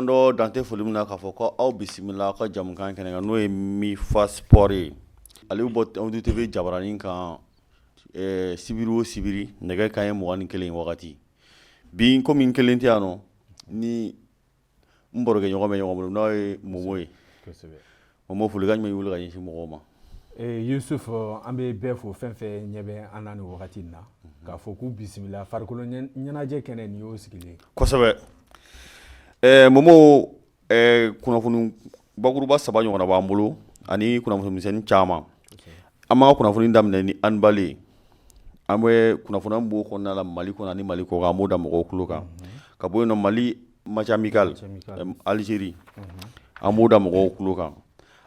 Dɔ dan tɛ foli min na k'a fɔ ko aw bisimila aw ka jamukan kɛnɛ kan n'o ye Mifa Sport ye. Ale bɛ bɔ Amadu TV jabaranin kan sibiri o sibiri nɛgɛ kanɲɛ 21 wagati. Bi komi n kelen tɛ yan nɔ, ni n barokɛɲɔgɔn bɛ ɲɔgɔn bolo n'o ye Momo ye. Momo, folikan jumɛn b'i bolo ka ɲɛsin mɔgɔw ma? Yusuf, an bɛ bɛɛ fo, fɛn fɛn ɲɛ bɛ an na nin wagati in na, k'a fɔ k'u bisimila farikolo ɲɛnajɛ kɛnɛ nin y'o sigilen. Kosɛbɛ. Momo, kunnafoni bakuruba saba ɲɔgɔnna b'an bolo ani kunnafoni misɛnnin caman. An b'an ka kunnafoni daminɛ ni handball ye. An bɛ kunnafoni b'o kɔnɔna la Mali kɔnɔ ani Mali kɔkan, an b'o da mɔgɔw tulo kan. Ka bɔ yen nɔ, Mali match amical Algérie, an b'o da mɔgɔw tulo kan.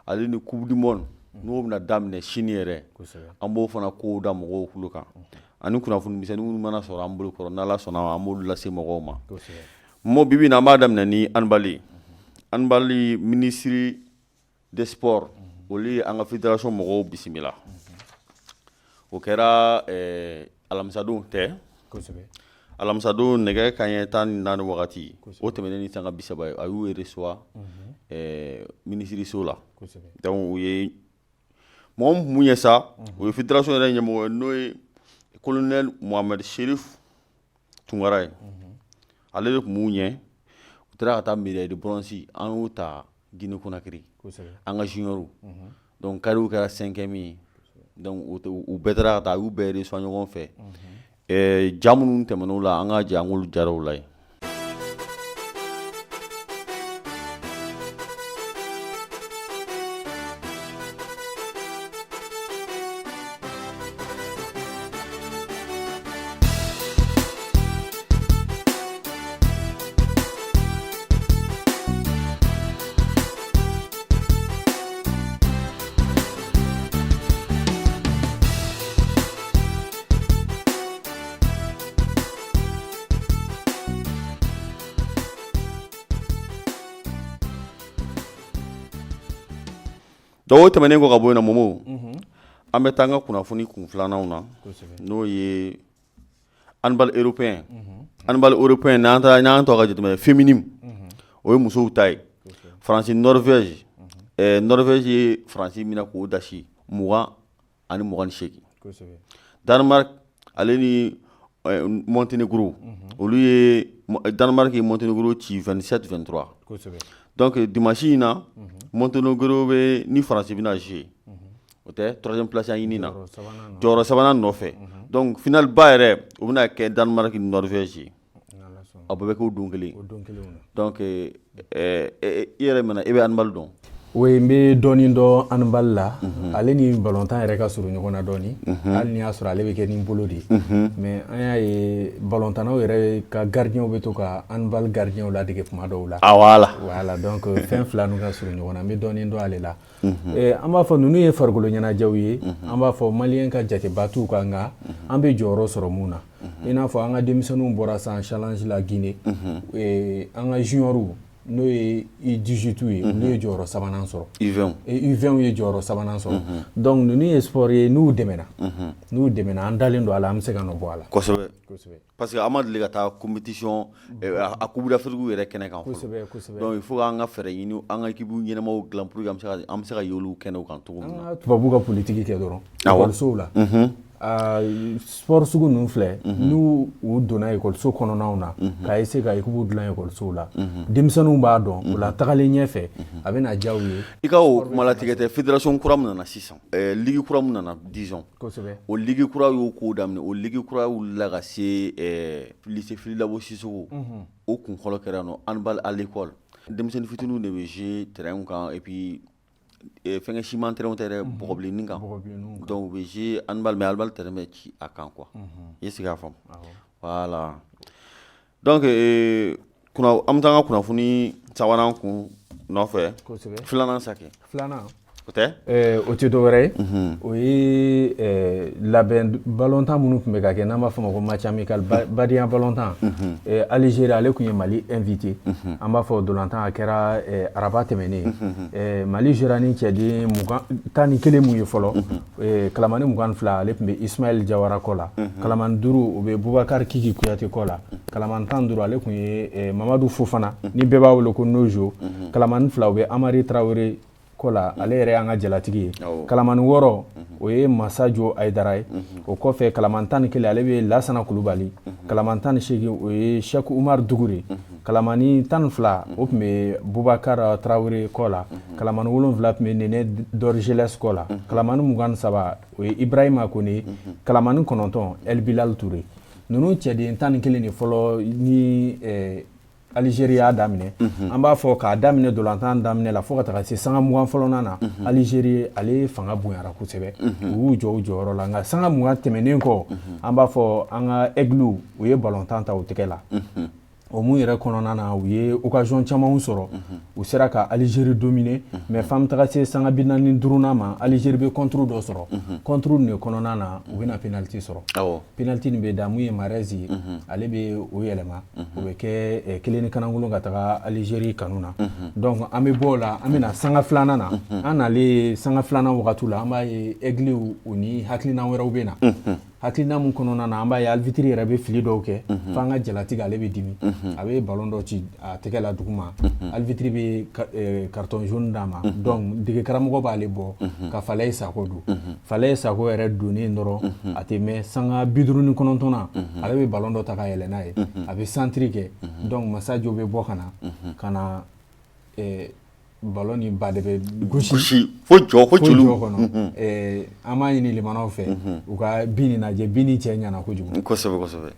Ale ni Coupe du monde n'o bɛna daminɛ sini yɛrɛ, an b'o fana kow da mɔgɔw tulo kan. Ani kunnafoni misɛnnin minnu mana sɔrɔ an bolo kɔrɔ, n'Ala sɔnna, an b'olu lase mɔgɔw ma. Momo, bi bi in na, an b'a daminɛ ni handball ye. Handball ministre des sports, olu ye an ka fédération mɔgɔw bisimila. O kɛra alamisadon tɛ, alamisadon nɛgɛ kanɲɛ 14 wagati, o tɛmɛnen ni sanga 30 ye, a y'u recevoir minisiriso la. Donc u ye mɔgɔ min tun ɲɛ sa, o ye fédération yɛrɛ ɲɛmɔgɔ ye, n'o ye colonel Mohamed Cherif Tunkara ye. Ale de tun b'u ɲɛ. U taara ka taa médaille de bronze, an y'o ta Guinée Conakry, an ka junior. Donc cadetw kɛra cinquième ye. Donc u bɛɛ taara ka taa, a y'u bɛɛ recevoir ɲɔgɔn fɛ. Ja minnu tɛmɛn'o la, an ka jɛ an k'olu jaraw la yen. Donc o tɛmɛnen kɔ ka bɔ yen na, Momo, an bɛ taa an ka kunnafoni kun filananw na, n'o ye handball européen. Handball européen, n'an taara n'an tɔ ka jateminɛ, féminin, o ye musow ta ye. Faransi Norvège, Norvège ye Faransi minɛ k'o dasi 20 ani 28. Danemark ale ni Monténégro, olu ye Danemark ye Monténégro ci 27 23. Donc dimanche in na, Monténégro bɛ ni Faransi bɛna jouer, o tɛ troisième place ɲini na, jɔyɔrɔ sabanan nɔfɛ. Donc finale ba yɛrɛ, o bɛna kɛ Danemark ni Norvège ye. A bɛɛ bɛ kɛ o don kelen. Donc i yɛrɛ mana, e bɛ handball dɔn? Oui, n bɛ dɔɔnin dɔn handball la. Ale ni balontan yɛrɛ ka surun ɲɔgɔn na dɔɔnin, hali ni y'a sɔrɔ ale bɛ kɛ ni bolo de ye. Mais an y'a ye balontannaw yɛrɛ ka gardien bɛ to ka handball gardien ladege kuma dɔw la. Ah voilà. Voilà, donc fɛn fila ninnu ka surun ɲɔgɔn na, n bɛ dɔɔnin dɔn ale la. An b'a fɔ ninnu ye farikolo ɲɛnajɛw ye, an b'a fɔ maliyɛn ka jateba t'u kan, nka an bɛ jɔyɔrɔ sɔrɔ mun na. I n'a fɔ an ka denmisɛnninw bɔra san challenge la Guinée, an ka juniors, n'o ye U18 ye, olu ye jɔyɔrɔ sabanan sɔrɔ. U20. U20 ye jɔyɔrɔ sabanan sɔrɔ. Donc ninnu ye sport ye, n'u dɛmɛna, n'u dɛmɛna, an dalen don a la, an bɛ se ka nɔ bɔ a la. Kosɛbɛ, parce que an ma deli ka taa compétition a Coupe d'Afrique yɛrɛ kɛnɛ kan fɔlɔ. Kosɛbɛ kosɛbɛ. Donc il faut k'an ka fɛɛrɛ ɲini, an ka équipe ɲɛnamaw dilan pour que an bɛ se ka y'olu kɛnɛw kan cogo min na. An ka tubabuw ka politique kɛ dɔrɔn ekɔlisow la. Sport sugu ninnu filɛ, n'u u donna ekɔliso kɔnɔnaw na ka essayer ka équipe dilan ekɔlisow la, denmisɛnninw b'a dɔn o la, tagalen ɲɛfɛ a bɛ na diya u ye. I ka o kuma latigɛ tɛ, fédération kura min nana sisan, ligue kura min nana, disons, o ligue kura y'o ko daminɛ. O ligue kura wulila ka se lycée Fily Dabo Sissoko. O kun fɔlɔ kɛra nɔ handball à l'école. Denmisɛnnin fitininw de bɛ jouer terrain kan, et puis fɛnkɛ ciment terrain tɛ dɛ, bɔgɔbilennin kan. Donc u bɛ jouer handball, mais handball terrain bɛ ci a kan quoi. I sigi k'a faamu. Voilà, donc kunna an bɛ taa an ka kunnafoni sabanan kun nɔfɛ, filanan sa kɛ. Filanan. O tɛ? O tɛ dɔwɛrɛ ye, o ye labɛn balontan minnu tun bɛ ka kɛ, n'an b'a fɔ ma ko match amical, badenya balontan. Algérie, ale tun ye Mali invité. An b'a fɔ dolantan a kɛra araba tɛmɛnen. Mali jouera ni cɛden 11 mun ye fɔlɔ. Kalamani 22, ale tun bɛ Ismaël Jawara kɔ la. Kalamani 5, o bɛ Bubakari Kiki Kuyate kɔ la. Kalamani 15, ale tun ye Mamadu Fofana, ni bɛɛ b'a wele ko Nojo. Kalamani 2, o bɛ Amari Tarawele kɔ la, ale yɛrɛ y'an ka jalatigi ye. Kalamani 6, o ye Masajo Ayidara ye. O kɔfɛ, kalamani 11, ale bɛ Lasana Kulubali. Kalamani 18, o ye Cheikh Umar Dugure. Kalamani 12, o tun bɛ Bubakar Tarawele kɔ la. Kalamani 7 tun bɛ Nene Dorgeles kɔ la. Kalamani 23, o ye Ibrahima Kone. Kalamani 9, El Bilal Toure. Ninnu cɛden 11 de fɔlɔ ni Algérie y'a daminɛ. An b'a fɔ k'a daminɛ dolantan daminɛ la fo ka taga se sanga 20 fɔlɔnan na, Algérie ale fanga bonyara kosɛbɛ, u y'u jɔ u jɔyɔrɔ la. Nka sanga 20 tɛmɛnen kɔ, an b'a fɔ an ka Aigles, u ye balontan ta u tɛgɛ la. O mun yɛrɛ kɔnɔna na, u ye occasion camanw sɔrɔ, u sera ka Algérie dominer. Mais f'an bɛ taga se sanga 45nan ma, Algérie bɛ contre dɔ sɔrɔ. Contre nin de kɔnɔna na, u bɛna penalty sɔrɔ. Penalty nin bɛ da mun ye, Mahrez ye, ale bɛ o yɛlɛma, o bɛ kɛ kelen ni kanangolo ka taga Algérie kanu na. Donc an bɛ bɔ o la, an bɛ na sanga filanan na. An nalen sanga filanan wagati la, an b'a ye Aigles, u ni hakilina wɛrɛw bɛ na. Hakilina mun kɔnɔna na, an b'a ye arbitre yɛrɛ bɛ fili dɔw kɛ, f'an ka jalatigi ale bɛ dimi, a bɛ ballon dɔ ci a tɛgɛ la duguma, arbitre bɛ carton jaune d'a ma. Donc dege karamɔgɔ b'ale bɔ ka Falaye Sako don. Falaye Sako yɛrɛ donnen dɔrɔn, a tɛ mɛn, sanga 59 na, ale bɛ ballon dɔ ta ka yɛlɛ n'a ye, a bɛ centre kɛ. Donc Masajo bɛ bɔ ka na ballon ni ba de bɛ gosi fo jɔ fo joliw kɔnɔ. An b'a ɲini limanaw fɛ, u ka bin nin lajɛ, bin nin cɛ ɲɛna kojugu. Kosɛbɛ, kosɛbɛ.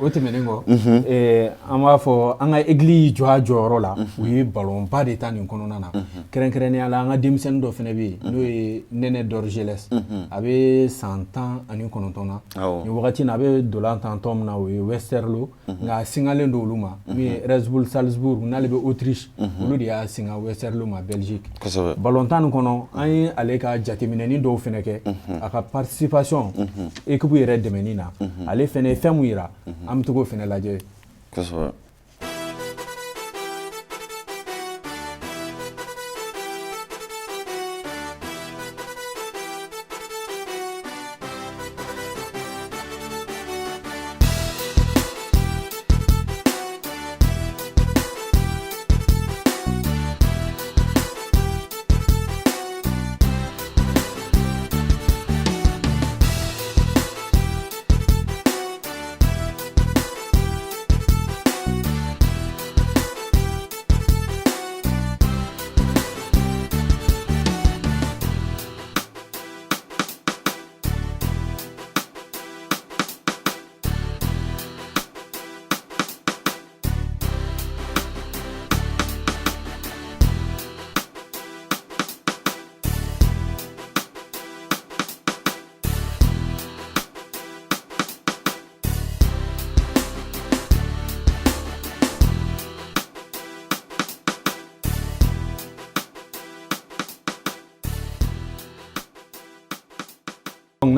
O tɛmɛnen kɔ, an b'a fɔ an ka Aigle y'i jɔ a jɔyɔrɔ la, u ye ballonba de ta nin kɔnɔna na. Kɛrɛnkɛrɛnnenya la, an ka denmisɛnnin dɔ fana bɛ yen, n'o ye Nɛnɛ Dorgeles, a bɛ san 19 na nin wagati in na. A bɛ dolan tan tɔn min na, o ye Westerlo, nka a singalen don olu ma. Min ye Red Bull Salzbourg, n'ale bɛ Autriche, olu de y'a singa Westerlo ma Belgique. Ballon tan nin kɔnɔ, an ye ale ka jateminɛni dɔw fana kɛ, a ka participation équipe yɛrɛ dɛmɛni na, ale fana ye fɛn mun yira, an bɛ to k'o fana lajɛ. Kosɛbɛ.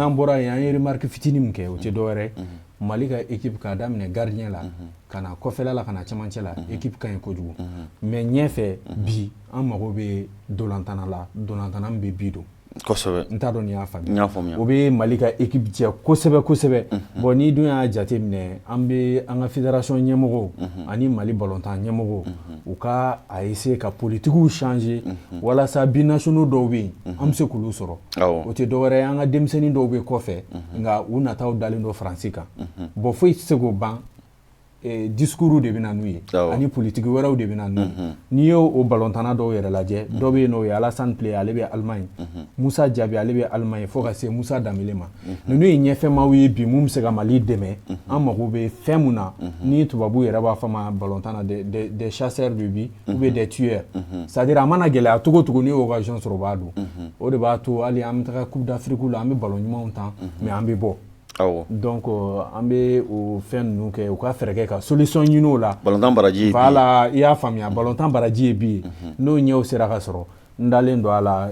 N'an bɔra yen, an ye remarque fitinin min kɛ, o tɛ dɔwɛrɛ ye, Mali ka équipe, k'a daminɛ gardien la ka na kɔfɛla la, ka na cɛmancɛ la, équipe ka ɲi kojugu. Mais ɲɛfɛ bi, an mago bɛ dolantana la, dolantana min bɛ but don. N t'a dɔn n'i y'a faamuya. N y'a faamuya. O bɛ Mali ka équipe jɛ kosɛbɛ kosɛbɛ. Bon, n'i dun y'a jate minɛ, an bɛ an ka fédération ɲɛmɔgɔw ani Mali balontan ɲɛmɔgɔw, u ka a essayer ka politiques changer walasa binationaux dɔw bɛ yen, an bɛ se k'olu sɔrɔ. O tɛ dɔwɛrɛ ye, an ka denmisɛnnin dɔw bɛ kɔfɛ, nka u nataw dalen don Faransi kan. Bon, foyi tɛ se k'o ban, discours de bɛ na n'u ye ani politique wɛrɛw de bɛ na n'u ye. N'i y'o o balontanna dɔw yɛrɛ lajɛ, dɔ bɛ yen, n'o ye Alassane Plea, ale bɛ Allemagne, Moussa Diaby, ale bɛ Allemagne, fo ka se Moussa Dembélé ma. Ninnu ye ɲɛfɛmaw ye bi mun bɛ se ka Mali dɛmɛ. An mago bɛ fɛn mun na, ni tubabu yɛrɛ b'a fɔ ma balontan na des chasseurs de but ou bien des tueurs, c'est à dire a mana gɛlɛya cogo o cogo, n'i y'o occasion sɔrɔ, o b'a don. O de b'a to hali an bɛ taga Coupe d'Afrique la, an bɛ ballon ɲumanw tan, mais an bɛ bɔ. Donc an bɛ o fɛn ninnu kɛ, u ka fɛɛrɛ kɛ ka solution ɲini o la. Balontan baraji ye bi. Voilà, i y'a faamuya, balontan baraji ye bi ye. N'o ɲɛw sera ka sɔrɔ, n dalen don a la,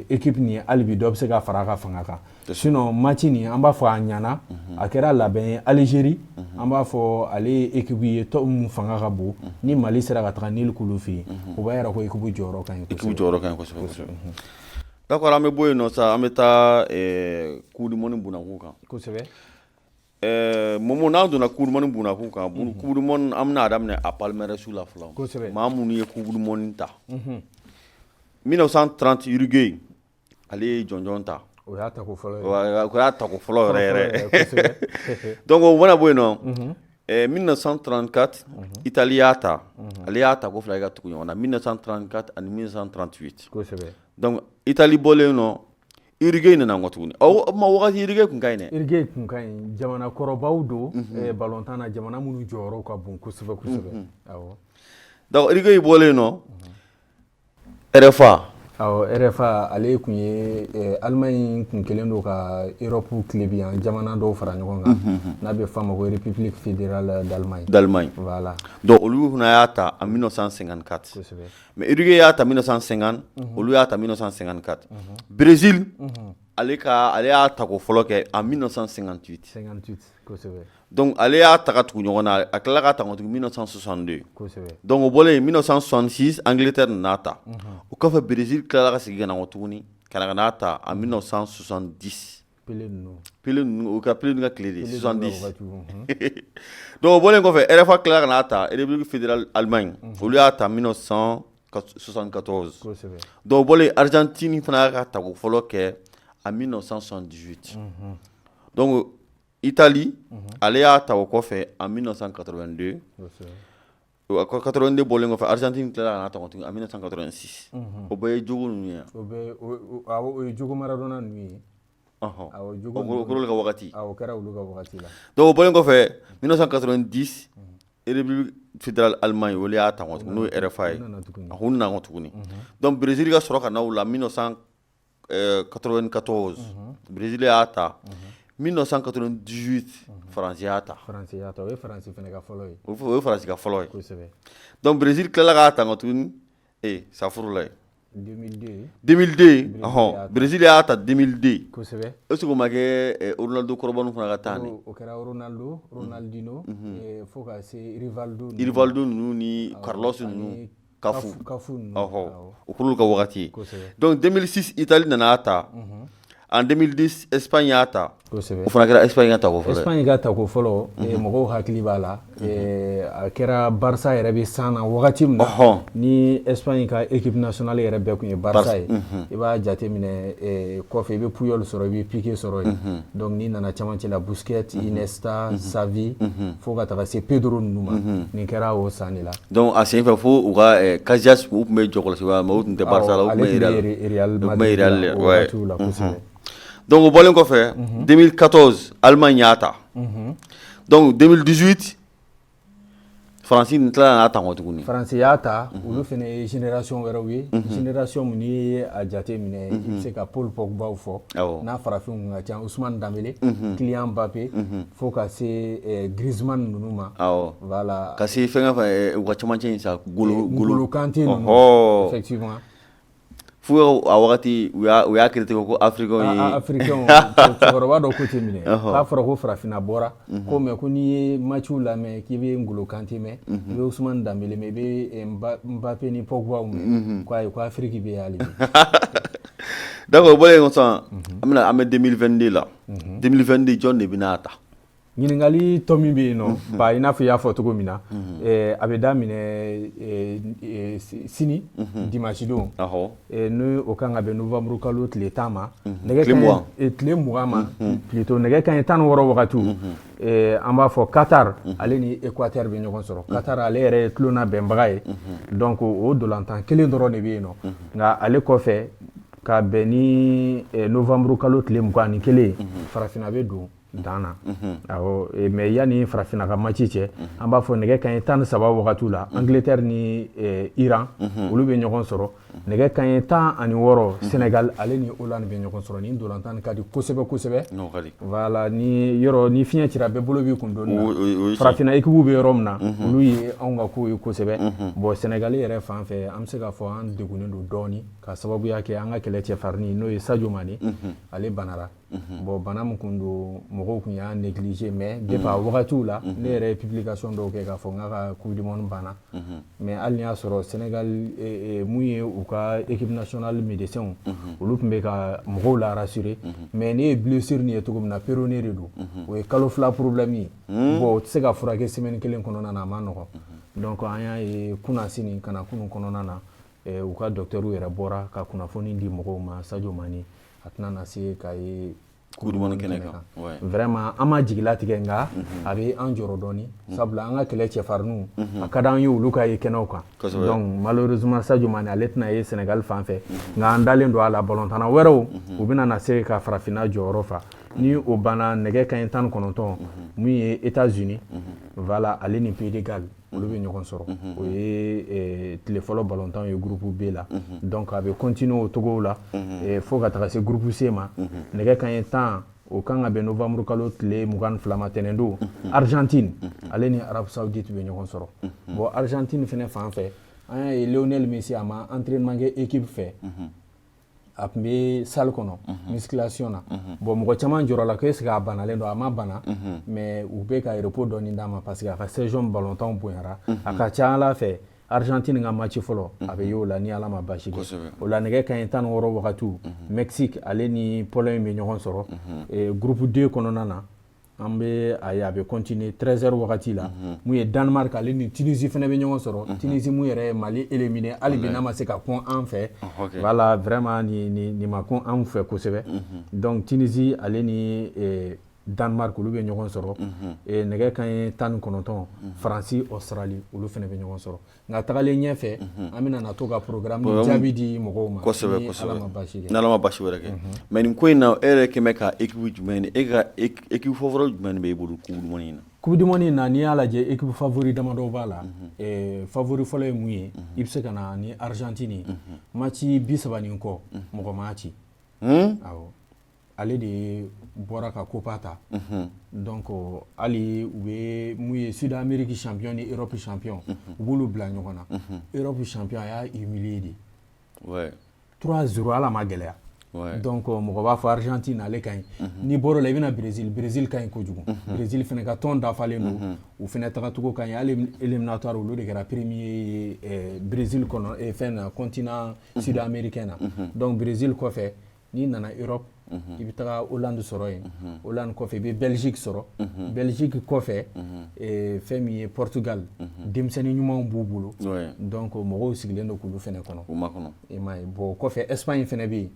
équipe nin, hali bi dɔ bɛ se ka fara a ka fanga kan. Sinon match nin, an b'a fɔ a ɲana, a kɛra labɛn ye. Algérie, an b'a fɔ ale ye équipe ye tɔ mun fanga ka bon. Ni Mali sera ka taga nul k'olu fɛ yen, o b'a yira ko équipe jɔyɔrɔ ka ɲi. Équipe jɔyɔrɔ ka ɲi kosɛbɛ kosɛbɛ. D'accord, an bɛ bɔ yen nɔ sa, an bɛ taa Coupe du monde bunakun kan. Momo, n'an donna Coupe du monde bunakun kan, Coupe du monde, an bɛna a daminɛ a palmarès la fɔlɔ. Maa minnu ye Coupe du monde ta, 1930, Uruguay, ale ye jɔnjɔn ta. O y'a tako fɔlɔ ye. O y'a tako fɔlɔ yɛrɛ yɛrɛ. Donc o mana bɔ yen nɔ, 1934, Italie y'a ta, ale y'a ta ko fila ka tugu ɲɔgɔn na, 1934 ani 1938. Donc Italie bɔlen nɔ, Uruguay nana kɔ tuguni. O ma wagati, Uruguay kun ka ɲi dɛ. Uruguay kun ka ɲi, jamana kɔrɔbaw don balontan na, jamana minnu jɔyɔrɔ ka bon kosɛbɛ kosɛbɛ, awɔ. Donc Uruguay bɔlen nɔ, RFA. Awɔ, RFA, ale kun ye Allemagne kun kɛlen don ka Europe tilebiyan jamana dɔw fara ɲɔgɔn kan, n'a bɛ f'a ma ko République fédérale d'Allemagne. D'Allemagne. Voilà. Donc olu fana y'a ta en 1954. Mais Uruguay y'a ta 1950, olu y'a ta 1954. Brésil, ale ka ale y'a tako fɔlɔ kɛ en 1958. 58, kosɛbɛ. Donc ale y'a ta ka tugu ɲɔgɔn na, a tilala ka ta tugun 1962. Donc o bɔlen, 1966, Angleterre nana ta. O kɔfɛ, Brésil tilala ka segin ka na kɔ tuguni ka n'a ta en 1970. Pelé ninnu. Pelé ninnu, o kɛra Pelé ninnu ka tile de, 70. Donc o bɔlen kɔfɛ, RFA tilala ka n'a ta, République fédérale Allemagne, olu y'a ta 1974. Donc o bɔlen, Argentine fana y'a ka tako fɔlɔ kɛ en 1978. Donc Italie, ale y'a ta o kɔfɛ en 1982. 82 bɔlen kɔfɛ, Argentine tilala ka n'a ta tuguni en 1986. O bɛɛ ye jogo ninnu ye. O bɛɛ, awɔ, o ye Diego Maradona ninnu ye. Awɔ, Diego. O kɛra olu ka wagati. Awɔ, o kɛra olu ka wagati la. Donc o bɔlen kɔfɛ, 1990, République fédérale Allemagne, olu y'a ta tuguni, n'o ye RFA ye. A ko nana tuguni. Donc Brésil ka sɔrɔ ka na o la 1994, Brésil y'a ta. 1998, Faransi y'a ta. Faransi y'a ta, o ye Faransi fana ka fɔlɔ ye. O ye Faransi ka fɔlɔ ye. Donc Brésil tilala k'a ta tuguni, safurulayi. 2002. 2002, ɔhɔn, Brésil y'a ta 2002. Est ce que o ma kɛ Ronaldo kɔrɔba fana ka temps de? O kɛra Ronaldo, Ronaldinho, fo ka se Rivaldo. Rivaldo ninnu ni Carlos ninnu, Cafu. Cafu ninnu. Ɔhɔ, o kɛra olu ka wagati ye. Donc 2006, Italie nana ta. En 2010, Espagne y'a ta. O fana kɛra Espagne ka tako fɔlɔ ye. Espagne ka tako fɔlɔ, mɔgɔw hakili b'a la, a kɛra Barça yɛrɛ bɛ san na wagati min na, ni Espagne ka équipe nationale yɛrɛ bɛɛ kun ye Barça ye. I b'a jateminɛ, kɔfɛ i bɛ Puyol sɔrɔ, i bɛ Piqué sɔrɔ yen. Donc n'i nana cɛmancɛ la, Busquets, Iniesta, Xavi, fo ka taga se Pedro ninnu ma. Nin kɛra o san de la. Donc a sen fɛ, fo u ka Casillas, u tun bɛ jɔkɔlɔsi mais o tun tɛ Barça la, o tun bɛ Real Madrid la o wagatiw la kosɛbɛ. Donc o bɔlen kɔfɛ, 2014, Allemagne y'a ta. Donc 2018, Faransi tilala n'a ta kɔ tuguni. Faransi y'a ta, olu fana ye génération wɛrɛw ye. Génération min, n'i ye a jate minɛ, i bɛ se ka Paul Pogba fɔ. N'a farafinw kun ka ca, Ousmane Dembélé, Kylian Mbappé, fo ka se Griezmann ninnu ma. Voilà. Ka se fɛnkɛ fɛ, u ka cɛmancɛ in sa, Golo Golo Kanté ninnu. Effectivement. Fo a wagati u y'a critiqué ko africain ye africain cɛkɔrɔba dɔ ko ten minɛ k'a fɔra ko farafinna bɔra ko mais ko n'i ye matchw lamɛn k'i bɛ N'Golo Kanté mɛn i bɛ Ousmane Dembélé mɛn i bɛ Mbappé ni Pogba mɛn ko ayi ko Afrique bɛ yen hali bi. D'accord, o bɔlen sisan, an bɛna an bɛ 2022 la. 2022, jɔn de bɛna a ta? Ɲininkali tɔ min bɛ yen nɔ ba, i n'a fɔ i y'a fɔ cogo min na, a bɛ daminɛ sini dimanche don, ni o kan ka bɛn novembre kalo tile 10 ma, nɛgɛ tile 20 ma plutôt, nɛgɛ kanɲɛ 16 wagatiw, an b'a fɔ Qatar ale ni Équateur bɛ ɲɔgɔn sɔrɔ. Qatar ale yɛrɛ ye tulonna bɛnbaga ye, donc o dolantan kelen dɔrɔn de bɛ yen nɔ. Nka ale kɔfɛ, ka bɛn ni novembre kalo tile 21, farafinna bɛ don dan na. Awɔ, mais yanni farafinna ka match cɛ, an b'a fɔ nɛgɛ kanɲɛ 13 wagatiw la, Angleterre ni Iran olu bɛ ɲɔgɔn sɔrɔ. Nɛgɛ kanɲɛ 16, Sénégal ale ni Hollande bɛ ɲɔgɔn sɔrɔ. Nin dolantan ka di kosɛbɛ kosɛbɛ. Voilà, ni yɔrɔ ni fiɲɛ cira, bɛɛ bolo b'i kun doni na. Farafinna équipe bɛ yɔrɔ min na, olu ye anw ka kow ye kosɛbɛ. Bon, Sénégal yɛrɛ fan fɛ, an bɛ se k'a fɔ an degunnen don dɔɔni ka sababuya kɛ an ka kɛlɛ cɛfarinni, n'o ye Sadio Mané, ale banara. Bon, bana min kun don, mɔgɔw kun y'a négliger, mais depuis a wagatiw la, ne yɛrɛ ye publication dɔw kɛ k'a fɔ n k'a ka coupe du monde banna. Mais hali ni y'a sɔrɔ Sénégal mun ye u ka équipe nationale médecins, olu tun bɛ ka mɔgɔw la rassurer, mais ne ye blessure nin ye cogo min na, péroné de don, o ye kalo 2 problème ye. Bon, o tɛ se ka furakɛ semaine kelen kɔnɔna na, a ma nɔgɔn. Donc an y'a ye kunnasini ka na kunun kɔnɔna na, u ka docteur yɛrɛ bɔra ka kunnafoni di mɔgɔw ma, Sadio Mané a tɛna na se ka ye Coupe du monde kɛnɛ kan. Vraiment, an ma jigilatigɛ, nka a bɛ an jɔrɔ dɔɔni, sabula an ka kɛlɛ cɛfarinw, a ka d'an ye olu ka ye kɛnɛw kan. Donc malheureusement, Sadio Mané ale tɛna ye Sénégal fan fɛ, nka an dalen don a la, balontanna wɛrɛw u bɛna na se ka farafinna jɔyɔrɔ fa. Ni o banna, nɛgɛ kanɲɛ 19, mun ye États-Unis, voilà, ale ni Pays de Galles olu bɛ ɲɔgɔn sɔrɔ. O ye tile fɔlɔ balontan ye groupe B la. Donc a bɛ continuer o cogo la fo ka taga se groupe C ma. Nɛgɛ kanɲɛ 10, o kan ka bɛn novembre kalo tile 22 ma, tɛnɛn don, Argentine ale ni Arabie Saoudite bɛ ɲɔgɔn sɔrɔ. Bon, Argentine fɛnɛ fan fɛ, an y'a ye Lionel Messi a ma entraînement kɛ équipe fɛ, a tun bɛ salle kɔnɔ musculation na. Bon, mɔgɔ caman jɔrɔ la ko est ce que a banalen don. A ma bana, mais u bɛ ka repos dɔɔni d'a ma parce que a ka saison balontan bonyara. A ka ca Ala fɛ, Argentine ka match fɔlɔ a bɛ ye o la, ni Ala ma basi kɛ. O la, nɛgɛ kanɲɛ 16 wagatiw, Mexique ale ni Pologne bɛ ɲɔgɔn sɔrɔ groupe D kɔnɔna na. An bɛ a ye a bɛ continuer 13 heures wagati la, mun ye Danemark ale ni Tunisie fana bɛ ɲɔgɔn sɔrɔ. Tunisie mun yɛrɛ ye Mali éliminé, hali bi n'a ma se ka kun an fɛ, voilà, vraiment nin ma kun an fɛ kosɛbɛ. Donc Tunisie ale ni Danemark olu bɛ ɲɔgɔn sɔrɔ. Nɛgɛ kanɲɛ 19, Faransi, Australie olu fana bɛ ɲɔgɔn sɔrɔ. Nka tagalen ɲɛfɛ, an bɛna na to ka programme ni jaabi di mɔgɔw ma. Kosɛbɛ. Ni Ala ma baasi kɛ. Ni Ala ma basi wɛrɛ kɛ. Mais nin ko in na, e yɛrɛ kɛn bɛ ka équipe jumɛn, e ka équipe favori jumɛn bɛ e bolo coupe du monde in na? Coupe du monde in na, n'i y'a lajɛ, équipe favori damadɔ b'a la. Favori fɔlɔ ye mun ye? I bɛ se ka na ni Argentine ye, match 30 ni kɔ, mɔgɔ m'a ci. Awɔ, ale de bɔra ka Copa ta. Donc hali u bɛ mun ye Sud Amérique champion ni Europe champion, u b'olu bila ɲɔgɔn na. Europe champion, a y'a humilier de 3-0, hali a ma gɛlɛya. Donc mɔgɔ b'a fɔ Argentine ale ka ɲi. N'i bɔr'o la, i bɛna Brésil. Brésil ka ɲi kojugu. Brésil fana ka tɔn dafalen don, u fana tagacogo ka ɲi. Hali éliminatoire, olu de kɛra premier ye Brésil kɔnɔ fɛn na, continent sud américain na. Donc Brésil kɔfɛ, n'i nana Europe, i bɛ taga Hollande sɔrɔ yen. Hollande kɔfɛ, i bɛ Belgique sɔrɔ. Belgique kɔfɛ, fɛn min ye Portugal, denmisɛnnin ɲumanw b'u bolo, donc mɔgɔw sigilen don k'olu fana kɔnɔ. U ma kɔnɔ. I m'a ye. Bon, o kɔfɛ, Espagne fana bɛ yen.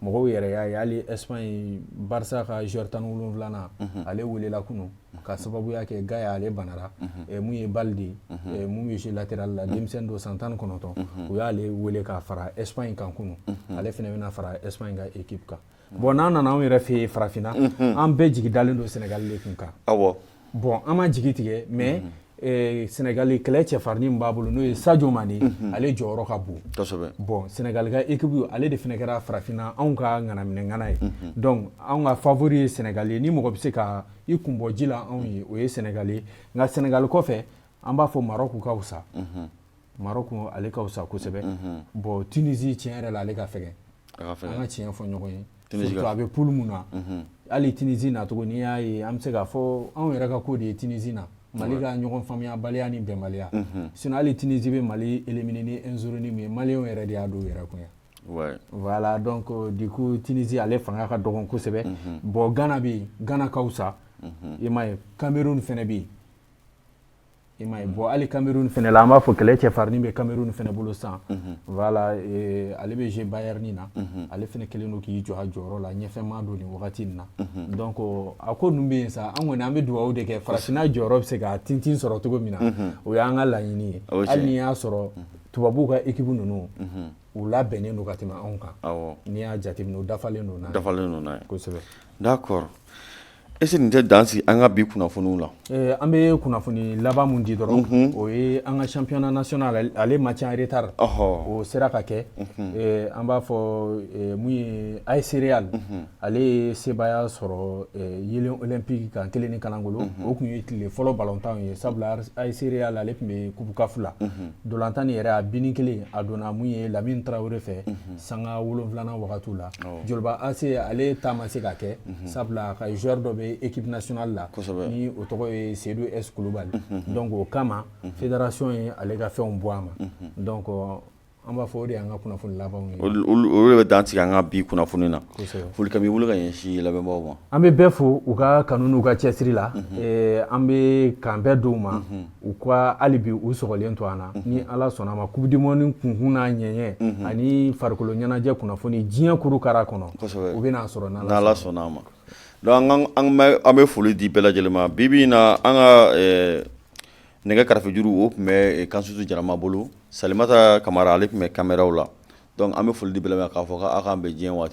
Mɔgɔw yɛrɛ y'a ye, hali Espagne, Barça ka joueur 17nan, ale welela kunun ka sababuya kɛ Gaya ale banara. Mun ye Balde, mun bɛ jouer latéral la, denmisɛnnin don, san 19, u y'ale wele k'a fara Espagne kan kunun. Ale fana bɛna fara Espagne ka équipe kan. Bon, n'an nana anw yɛrɛ fɛ yen farafinna, an bɛɛ jigi dalen don Sénégal de kun kan. Bon, an ma jigi tigɛ, mais Sénégal kɛlɛ cɛfarin min b'a bolo, n'o ye Sadio Mané, ale jɔyɔrɔ ka bon. Bon, Sénégal ka équipe, ale de fana kɛra farafinna anw ka ŋanaminɛ ŋana ye. Donc anw ka favori ye Sénégal ye. Ni mɔgɔ bɛ se ka i kun bɔ ji la anw ye, o ye Sénégal ye. Nka Sénégal kɔfɛ, an b'a fɔ Maroc ka fisa. Maroc ale ka fisa kosɛbɛ. Bon, Tunisie, tiɲɛ yɛrɛ la, ale ka fɛgɛn. An ka tiɲɛ fɔ ɲɔgɔn ye, surtout a bɛ poule mun na. Hali Tunisie nacogo, n'i y'a ye, an bɛ se k'a fɔ anw yɛrɛ ka ko de ye Tunisie na, Mali ka ɲɔgɔn faamuyabaliya ni bɛnbaliya. Sinon hali Tunisie bɛ Mali éliminer ni 1-0 ni min ye, Maliyɛnw yɛrɛ de y'a don u yɛrɛ kun yan. Voilà, donc du coup Tunisie ale fanga ka dɔgɔn kosɛbɛ. Bon, Ghana bɛ yen, Ghana ka fisa, i m'a ye. Cameroun fɛnɛ bɛ yen, i m'a ye. Bon, hali Cameroun fɛnɛ la, an b'a fɔ kɛlɛ cɛfarin bɛ Cameroun fɛnɛ bolo sisan. Voilà, ale bɛ jouer Bayern na, ale fɛnɛ kɛlen don k'i jɔ a jɔyɔrɔ la ɲɛfɛmaa don nin wagati in na. Donc a ko ninnu bɛ yen sa. An kɔni, an bɛ dugawu de kɛ, farafinna jɔyɔrɔ bɛ se ka tintin sɔrɔ cogo min na, o y'an ka laɲini ye. Hali n'i y'a sɔrɔ tubabuw ka équipe ninnu, u labɛnnen don ka tɛmɛ anw kan. N'i y'a jateminɛ, u dafalen don n'a ye. Dafalen don n'a ye. Kosɛbɛ. D'accord, est ce que nin tɛ dan sigi an ka bi kunnafoniw la? An bɛ kunnafoni laban mun di dɔrɔn, o ye an ka championnat national, ale match en retard, o sera ka kɛ. An b'a fɔ mun ye, AS Real, ale ye sebaaya sɔrɔ Yelen Olympique kan 1 ni kalangolo. O tun ye tile fɔlɔ balontan ye, sabula AS Real, ale tun bɛ coupe CAF la. Dolantan nin yɛrɛ, a bini kelen, a donna mun ye, Lamine Traoré fɛ sanga 7nan wagatiw la. Joliba AC, ale ta ma se ka kɛ, sabula a ka joueur dɔ bɛ équipe nationale la, ni o tɔgɔ ye Seydou S Kulubali. Donc o kama, fédération ye ale ka fɛnw bɔ a ma. Donc an b'a fɔ o de y'an ka kunnafoni labanw ye. Olu de bɛ dan sigi an ka bi kunnafoni na. Folikan b'i bolo ka ɲɛsin lamɛnbagaw ma? An bɛ bɛɛ fo u ka kanu n'u ka cɛsiri la. An bɛ kan bɛɛ d'u ma, u ka hali bi u sɔgɔlen to an na. Ni Ala sɔnna a ma, coupe du monde kunkun n'a ɲɛɲɛ ani farikolo ɲɛnajɛ kunnafoni diɲɛ kurukara kɔnɔ, u bɛna sɔrɔ. N'Ala sɔnna a ma. Donc an bɛ foli di bɛɛ lajɛlen ma. Bi bi in na, an ka nɛgɛ karafejuru, o tun bɛ Kansutu Jarama bolo. Salimata Kamara, ale tun bɛ caméraw la. Donc an bɛ foli di bɛɛ ma k'a fɔ k'aw k'an bɛn diɲɛ waati wɛrɛ.